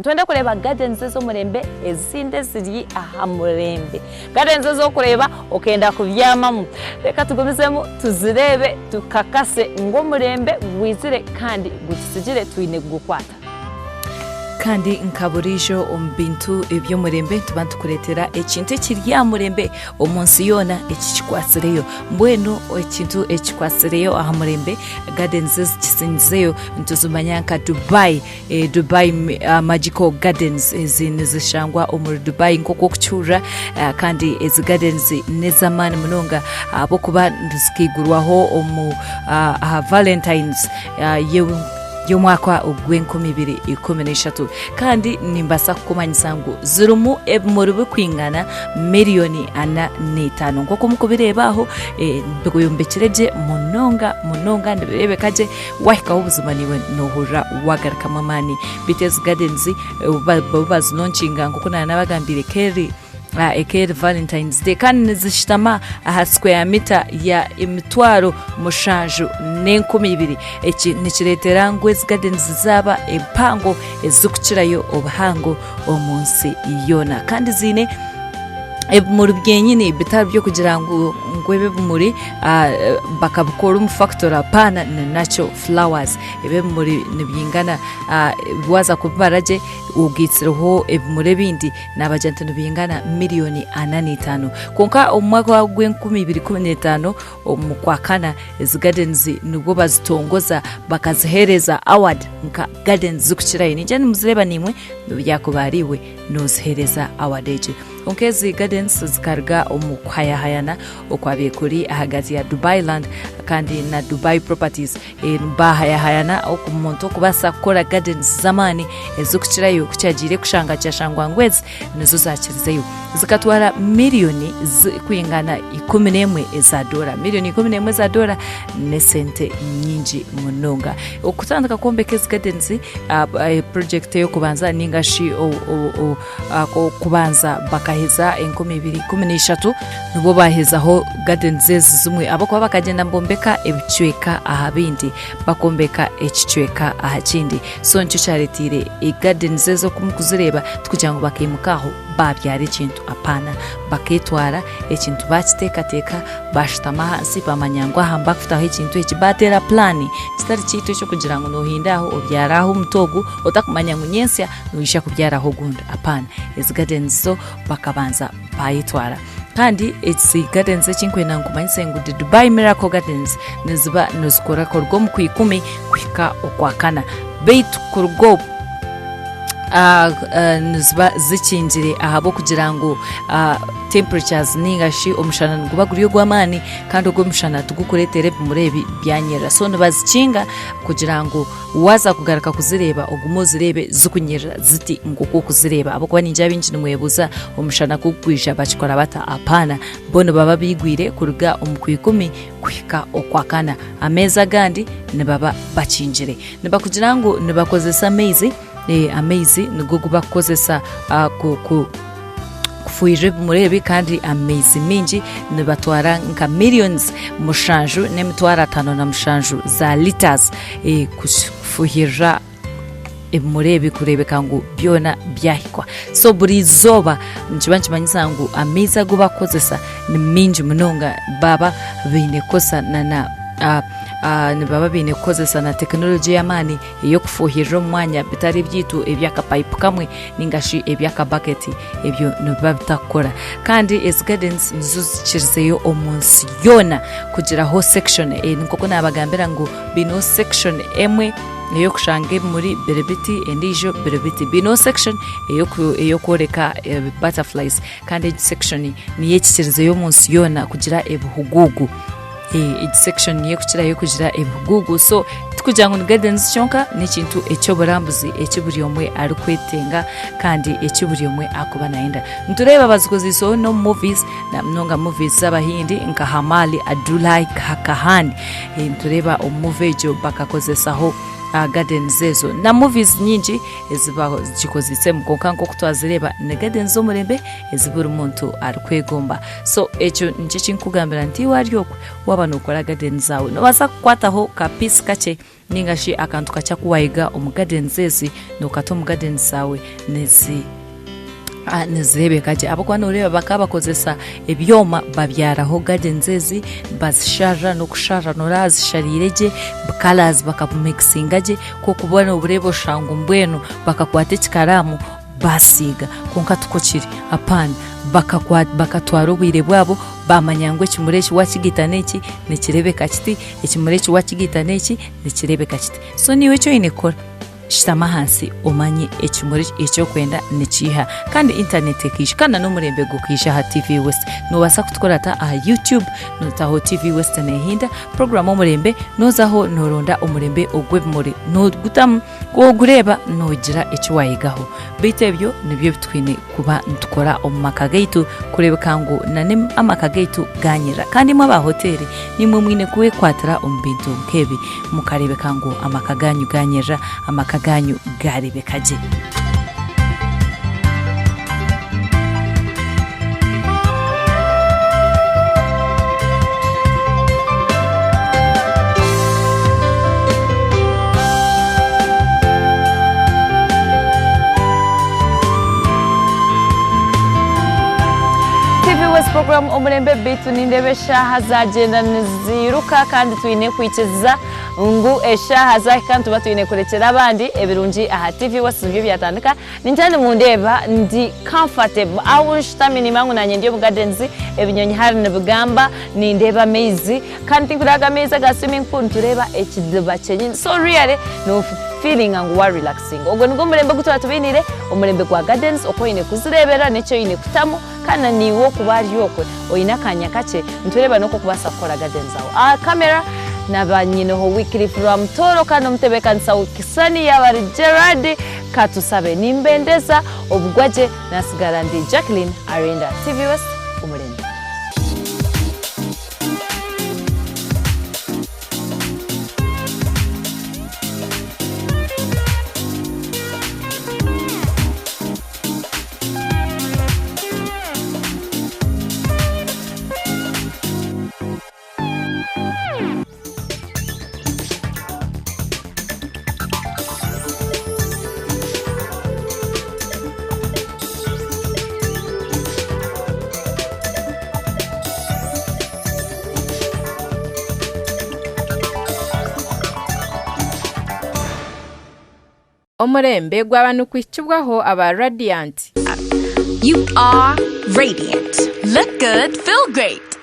Nitwenda kureeba gardens ez'omurembe ezindi eziri aha murembe. Gardens ez'okureeba okenda kubyamamu. Reka tugumizemu tuzireebe tukakase ngu omurembe gwizire kandi gututsigire twine kugukwata. Kandi nka buriijo omu bintu eby'omurembe nituba nitukureetera ekintu ekiri aha murembe omu nsi yoona ekikikwatsireyo. Mbwenu ekintu ekikwatsireyo aha murembe gardens ezikisingizeyo nituzimanya nka Dubai, Dubai Magical Gardens. Ezi nizishangwa omuri Dubai nk'oku orikukihurira kandi ezi gardens n'ez'amaani munonga ahabw'okuba zikaigurwaho omu aha Valentines y'omwaka ogw'e2013 kandi nimbaasa kukumanyisa ngu zirimu ebimuri birikwingana miriyoni 45 nk'oku murikubireeba aho byombekire gye munonga munonga nibireebeka gye waahikaho buzima naiwe noohurira waagarukamu amaani beitu ezi gardens obu bazinonkinga nk'oku naanabagambiire Kerry Ekeri Valentine's Day kandi nizishutama aha square mita ya 7000. Eki nikireetera ngu ezi gardens zaaba empango ezirikukirayo obuhango omu nsi yoona. Kandi ziine ebimuri byenyini bitari by'okugira ngu ngu ebi ebimuri bakabikora omu fakitori apaana ni natural flowers. Ebi ebimuri nibyingana waaza kubibara gye ogaitsireho ebimuri ebindi Naabagira nti nibingana miriyoni 45. Kwonka omu mwaka gw'enkumi ibiri ikumi n'etaano omu Kwakana, ezi gardens nibwo bazitongoza bakaziheereza award nka gardens zikukirayo. Ningira nimuzireeba naimwe n'obu yaakuba ari iwe nooziheereza award egi. Kwonka ezi gardens zikaruga omu kuhayahayana okwabaire kuri ahagati ya Dubai Land kandi na Dubai Properties. Baahayahayana omuntu okubaasa kukora gardens z'amaani ezirikukirayo ku kyagiire kushanga kyashangwa ngu ezi nizo zaakirizeyo. Zikatwara miriyoni zirikwingana 11 eza doora. Miriyoni 11 eza doora n'esente nyingi munonga. Okutandika kwombeka ezi gardens, purojekiti ey'okubanza ninga shi Okubanza bakaheza 2013 nibwo baahezaho gardens ezi zimwe ahabw'okuba bakagyenda nibombeka ebicweka aha bindi bakombeka ekicweka aha kindi so nikyo kyareteire gardens ezo oku murikuzireeba tikugira ngu bakaimuka aho baabyara ekintu apaana bakeetwara ekintu baakiteekateeka baashutama ahansi baamanya ngu aha mbakutaho ekintu eki baateera puraani kitari kyaitu eky'okugira ngu noohinda aho obyare aho omuti ogu otakumanya ngu nyentsya Noija kubyaraho ogundi? Apaana. Ezi gardens zo bakabanza bayetwara. Kandi ezi gardens eki nkwenda nkumanyise ngu the Dubai Miracle Gardens niziba nizikora kuruga omu kwikumi kuhika okwakana. Beitu kuruga obu niziba zikingire ahabw'okugira ngu temperatures ninga shi omushana niguba guri ogw'amaani kandi ogwo omushana tigukureetera ebimuri ebi byanyerera. So nibazikinga kugira ngu Waaza kugaruka kuzireeba, ogume ozireebe zikunyirira ziti nk'oku orikuzireeba. Ahabw'okuba ningira abaingi nimwebuuza omushana ku gurikwija bakikora bata? Apaana, bo nibaba baigwire kuruga omu Kwikumi kuhika Okwakana. Ameezi agandi nibaba bakingire. Nibakugira ngu nibakozesa amaizi, amaizi nigo agu barikukozesa ku ku. Kufuhirira ebimuri ebi kandi amaizi maingi nibatwara nka millions 7,507 za litres kufuhirira ebimuri ebi kureebeka ngu byona byahikwa. So buri izooba nikiba nikimanyisa ngu amaizi agu barikukozesa ni maingi munonga baaba baine kukozesa na nibaba baine kukozesa na tekinologi ey'amaani ey'okufuhirira omu mwanya bitari ebyaitu eby'akapayipu kamwe. ninga shi eby'akabaketi ebyo nibiba bitakukora kandi ezi gardens nizo zikirizeyo omu nsi yoona kugiraho section nk'oku nabagambira ngu baineho section emwe ey'okushanga ebimuri biri biti endiijo biri biti baineho section ey'okworeka butterflies kandi egi section niyo ekikirizeyo omu nsi yoona kugira ebihuguugu. Egi section niyo ekukirayo kugira ebihuguugu so tikugira ngu ni gardens kyonka n'ekintu eky'oburambuzi eki buri omwe arikwetenga kandi eki buri omwe arikuba nayenda. Nitureeba bazikoziiseho n'omu movies na munonga movies z'abahindi nka Hamali Adulai Kahani. Nitureeba omu movie egyo bakakozesaho. Gardens ezo na movies nyingi ezi bagikozesemu kwonka nk'oku twazireeba ni gardens z'omurembe ezi buri muntu arikwegomba. So ekyo nikyo eki nkukugambira nti iwe ari okwe waaba nookora gardens zaawe noobaasa kukwataho ka piece kakye nainga shi akantu kakye aku waayega omu gardens ezi nookata omu gardens zaawe nizi nizireebeka gye ahabw'okuba nooreeba bakaba bakozesa ebyoma babyaraho gardens ezi bazisharira n'okusharira noreeba zishariire gye colours bakabumikisinga gye ku orikuba noobureeba oshusha ngu mbwenu bakakwata ekikaraamu basiiga kwonka tikwo kiri apaana bakatwara obwire bwabo bamanya ngu ekimuri eki wakigaita n'eki nikireebeka kiti ekimuri eki wakigaita n'eki nikireebeka kiti so naiwe eki oine kukora Shutama ahansi omanye ekimuri eki orikwenda nikiiha. Kandi intaneti ekaija kandi n'omurembe gukaija aha TV West. Noobaasa kutukurata aha YouTube nootaho TV West neehinda, puroguraamu Omurembe, noozaho nooronda omurembe ogw'ebimuri noogutamu, ku ogureeba noogira eki waayegaho. Beitu ebyo nibyo ebi twine kuba nitukora omu maka gaitu kureebeka ngu n'amaka gaitu gaanyirira. Kandi imwe aba hoteeri naimwe mwine kwekwatira omu bintu nk'ebi. Mukareebeka ngu amaka gaanyu gaanyirira, amaka gaanyu gaareebeka gye. TV West Program Omurembe Beitu nindeeba eshaaha zagyenda niziruka kandi twine kwikiriza ngu eshaaha zahika nituba twine kurekyera abandi ebirungi aha TV West nibyo byatandika. Ningira nimundeeba ndi comfortable ahu nshutami nimanya ngu nanye ndi omu gardens ebinyonyi hari nibigamba nindeeba amaizi kandi tinkureeba aga amaizi aga swimming pool nitureeba ekidiba kyenyini so really no feelinga ngu wa relaxinga. Ogwo nigwo murembe ogu twaba tubainiire omurembe gwa gardens oku oine kuzireeberera n'eki oine kutamu kandi na naiwe okuba ari okwe oine akanya kakye nitureeba n'oku orikubaasa kukora gardens zaawe. Aha camera naba nyineho Wycliffe Rwamutooro kandi omutebeekanisa w'ekishushani yaaba ari Gerard Katusabe. Nimbendeza obugwa gye nasigara ndi Jacqueline Arinda. TV West omurembe. Omurembe gwaba niguhikibwaho aba Radiant. You are radiant. Look good, feel great.